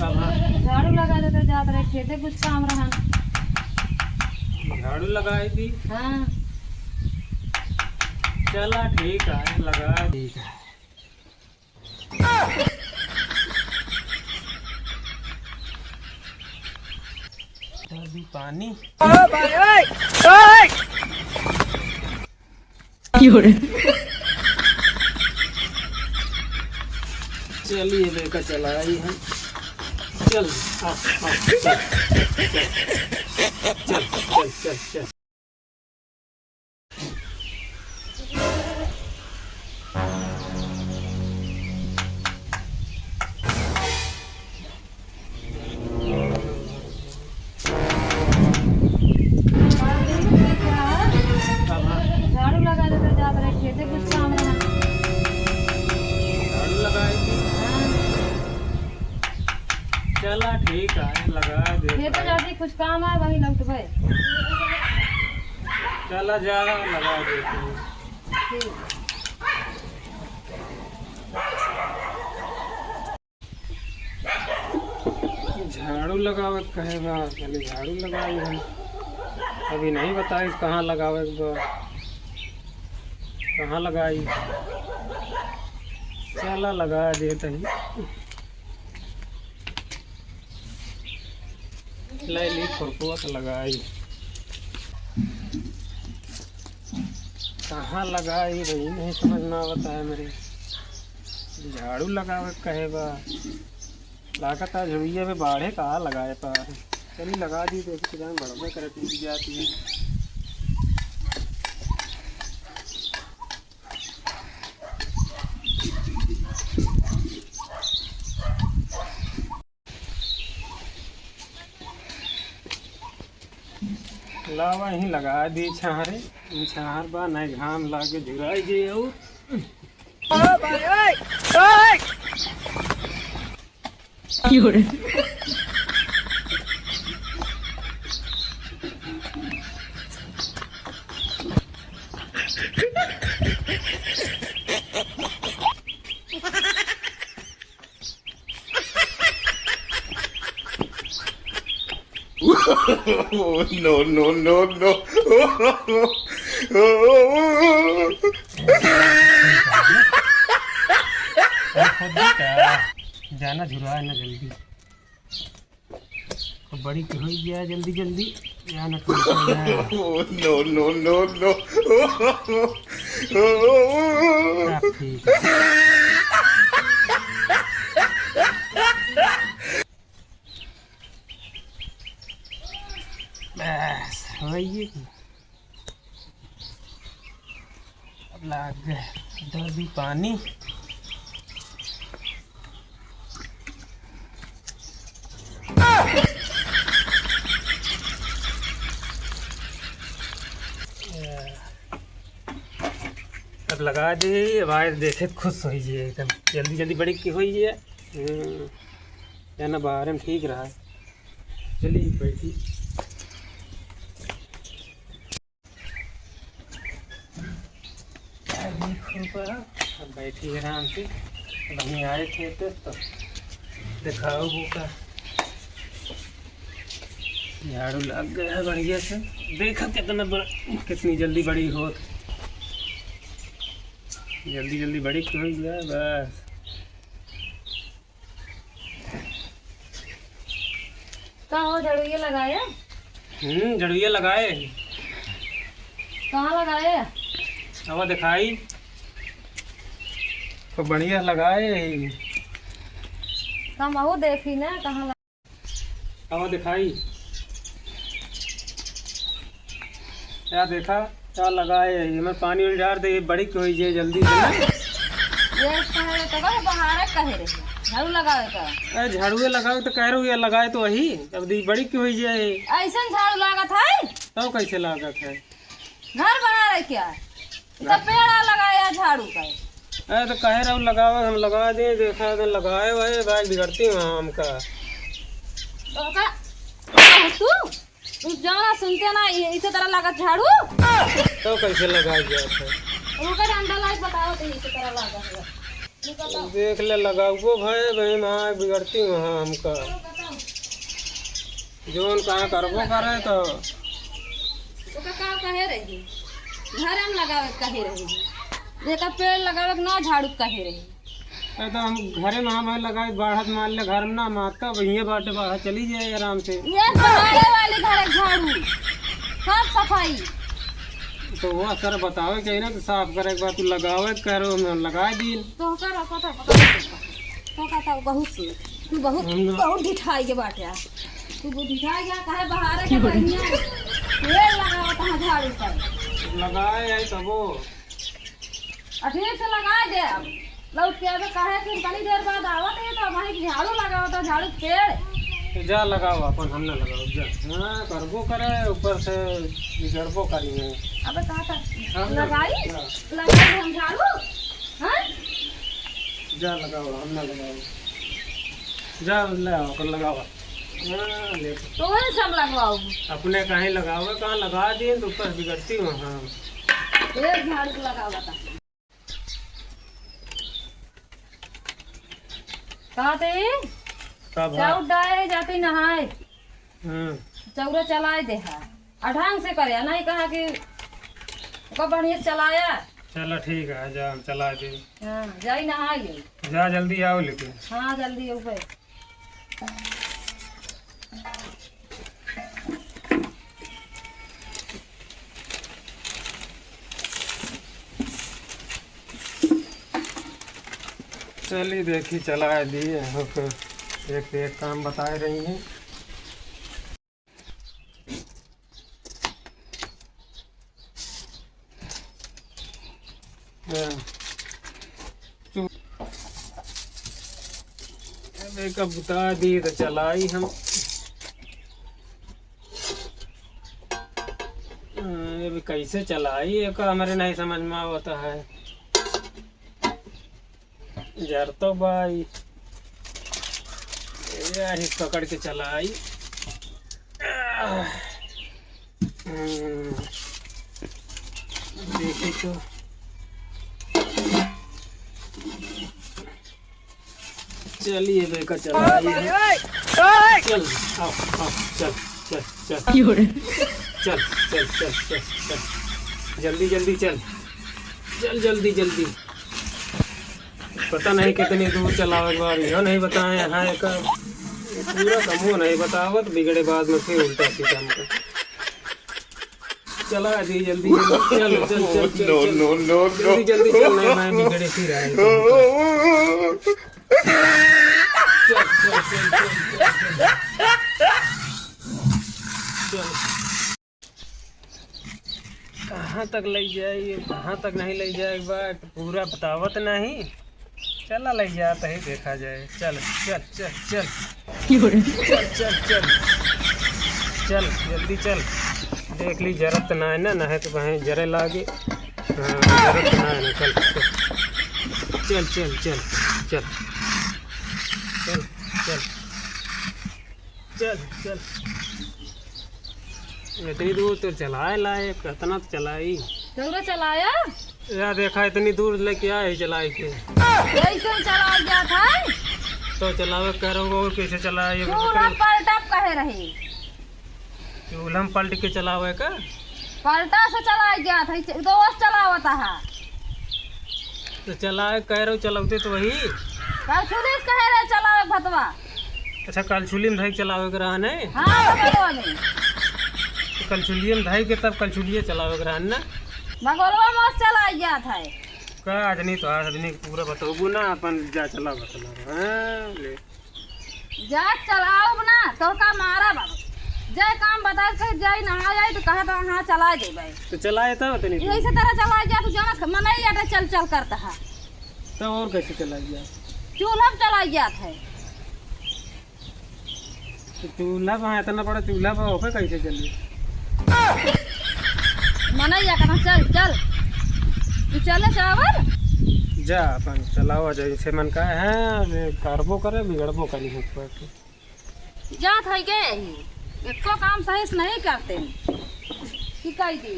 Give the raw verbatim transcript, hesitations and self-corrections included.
झाड़ू लगा देते, जात रहे खेते, कुछ काम रहन। झाड़ू लगाई थी? हाँ। चला ठीक है, लगा। ठीक है। अभी पानी। चलिए लेकर चलाई हम। चल, आ, आ, चल, चल, चल, चल। झाड़ू लगा देते, जात रहे खेते, कुछ काम रहा। झाड़ू लगाई थी? हाँ। चला ठीक है, लगा दे खेते भाई। जाती, कुछ काम है, वही लौटबे। चला जा, लगा दे तू। ठीक। झाड़ू लगावे के कहे बा, पहले झाड़ू लगाई हम। अभी नहीं बताई कहाँ लगावे के बा, कहाँ लगाई। चला लगा देत ही। ले ली खुरपुआ के लगाई। कहाँ लगाई रही, नहीं समझ में आवत है मेरे। झाड़ू लगावे के कहे बा। लागत है झुड़िया पे बाढ़े का लगाए पा। चली लगा दी, देखी कितना बड़बे करे, टूट जाती है। लावा यहीं लगा दी छाहरे, छाहर बा, नहीं घाम लागे झुराई जे और। No, no, no, no। जाना झुरा है ना जल्दी। अब बड़ी के होई गया जल्दी जल्दी। या ना टूट जाए। No, no, no, no। सब ठीक है। बस, वही है। अब लाग गए दर्दी पानी। अब लगा दे, अब आए देखे खुश होई जे एकदम, जल्दी जल्दी बड़ी की होई जे। हम्म, या ना बाहर में ठीक रहा। चलिए बैठी। अभी खुरपा, अब बैठी आराम से। अब हम आए खेते तो दिखाओ वो का झाड़ू लग गया है बढ़िया से। देखो कितना बड़ा, कितनी जल्दी बड़ी होत, जल्दी जल्दी बड़ी हो गया बस। का हो, झड़ुइया लगाए? हम्म, झड़ुइया लगाए। कहाँ लगाए? अब दिखाई। तो बढ़िया लगाए। हम अहू देखी ना, कहाँ लगा-, अब दिखाई। क्या देखा, क्या लगाए है? एमे पानी उनी डार दे, ये बड़ी के होई जे जल्दी से ना। ये कहे रहे तो बहार कहे रहे, झाड़ू लगावे का। अरे झाड़ुए लगावे तो कह रहे हो, ये लगाए तो वही, अब दी बड़ी के होई जे। ऐसन झाड़ू लागत है? तब कैसे लागत है? घर बना रहे क्या? तो पेड़ आ लगाया झाड़ू का। अरे तो कहे रहो लगावे, हम लगा दे, देखा तो लगाए हुए, भाई बिगड़ती हूँ हमका। तो का, तू? तू जाना सुनते ना, ये इसे तरह लागत झाड़ू? तो कैसे लगा दिया था? उनका डंडा लाइट बताओ तो इसे तरह लागत है। देख ले, लगाउबो भए, भाई, माँ बिगड़ती वहाँ हमका। जौन कहाँ करबो करे तो। ओका का कहे रही? घरे में लगावे के कहे रही। देखा, पेड़ लगावे के ना, झाड़ू के कहे रही। अरे तो हम घरे में, हम लगाए, बाढ़त मान ले, घर में ना मारता, अब इहे बाटे, बाहर चली जाए आराम से। ये बाहरे वाली घर के झाड़ू, साफ सफाई। तो वो सर बतावे के चाहिए ना, तो साफ करे के बाद तू लगावे के करो, हम लगाए दीन। तो का रखा था, पता नहीं चलता। तो का था, बहुत, तू बहुत, हम ना बहुत ढिठाई के बाटे आ। तू बहुत ढिठाई गया, काहे बहारे के बढ़िया पेड़ लगावत है झाड़ू पर। लगाए है तबो। आ ठीक से लगाए दे अब। लौट के अबे काहे कि तनी देर बाद आवत है तो वहीं झाड़ू लगावत है, झाड़ू पेड़। तो जा लगाओ अपन, हम ना लगाओ, जा। हाँ, करबो करे, ऊपर से बिगड़बो करी है। अबे कहा था, हम ना लगाई? हाँ। लगाई हम झाड़ू? हाँ? जा लगाओ, हम ना लगाओ। जा ले आओ, अपन लगाओ। हाँ, ले। तो वही सब लगवाओ। अपने कहीं लगाओ, कहाँ लगा दिए तो ऊपर बिगड़ती हो। हाँ। एक झाड़ू को लगाओ बता। का ते? का भाई? चाउर डाए जाती नहाए। हम्म। चौरा चलाए दे हा। आ ढंग से करे, नहीं कहा कि ओका बढ़िया से चलाया। चलो ठीक है, जा हम चला दे। हाँ, जाई नहाई ले। जा जल्दी आओ लेके। हाँ, जल्दी आओ भाई। चलिए देखी, चलाए दिए, ओके। एक से एक काम बताए रही हैं। हाँ। चु-, अब एक अब बुता दी तो चलाई हम। हाँ, ये भी कैसे चलाई, ये का हमरे नहीं समझ में आवता है। जर तो भाई, ये यार, पकड़ के चलाई। हम्म, देखी तो। चलिए, बेका चला रही है। चल, आओ, आओ, चल, चल, चल। क्यों रे? चल, चल, चल, चल, चल। जल्दी, जल्दी चल। चल, जल्दी, जल्दी। पता नहीं कितनी दूर चलावे के बाद, यो नहीं बताए, यहाँ एक पूरा समूह नहीं बतावत, बिगड़े बाद में फिर उल्टा सीधा हमको। चला दी जल्दी, जल्दी। चल, चल, चल, चल, No, चल। No, no, no। जल्दी, जल्दी चल, नहीं, नहीं, बिगड़े फिर आए। चल, चल, चल, चल, चल, चल। चल। कहाँ तक लइ जाए, ये कहाँ तक नहीं लइ जाए, एक बार पूरा बतावत नहीं। चला लइ जात है, देखा जाए। चल, चल, चल, चल। क्यों रे? चल, चल, चल। चल, जल्दी चल। देख ली, जरत ना है ना, ना है तो कहीं जरे लागे। हाँ, जरत ना है ना, चल, चल। चल, चल, चल, चल। चल, चल। चल, चल। इतनी दूर तो चलाए लाए, कितना तो चलाई। चौरा चलाया? या देखा, इतनी दूर लेके आए चलाई के। कैसे चलाया जात है? तो चलावे कह रहे हो, कैसे चलाए? चूल्हा पलटा कहे रहे। चूल्हा में पलट के चलावे का? पलटा से चलाया जात है, दोस्त चलावत है। तो चलाए कह रहे हो, चलौते तो वही। कलछुली से कहे रहे चलावे भतवा। अच्छा, कलछुली में धइ के चलावे के रहा नहीं? हाँ, तो भतवा में। तो कलछुलिये में धइ के तब कलछुलिये चलावे के रहा ना? भगोलवा में से चला जात है। का आदमी तो आदमी के पूरा बतौबू ना, अपन जा चला बतला। हाँ, ले। जा चलाओ ना, तो का मारा बाबू। जे काम बताए के जाई ना आ जाई तो कहा तो हाँ चला जेबे। तो चलाए तब तनी। यही से तरह चला जा, तू जाना मनई अटे चल चल करता है। तो और कैसे चला गया? चूल्हा पे चला जात है। तो चूल्हा पे, हाँ, इतना बड़ा चूल्हा पे होके कैसे चली? मनई अटे चल चल। तू चले चावल? जा अपन चलावा, जैसे मन का है, करबो करे, बिगड़बो करी ऊपर के। जात है के ही, एको काम सही से नहीं करते। की कही दी?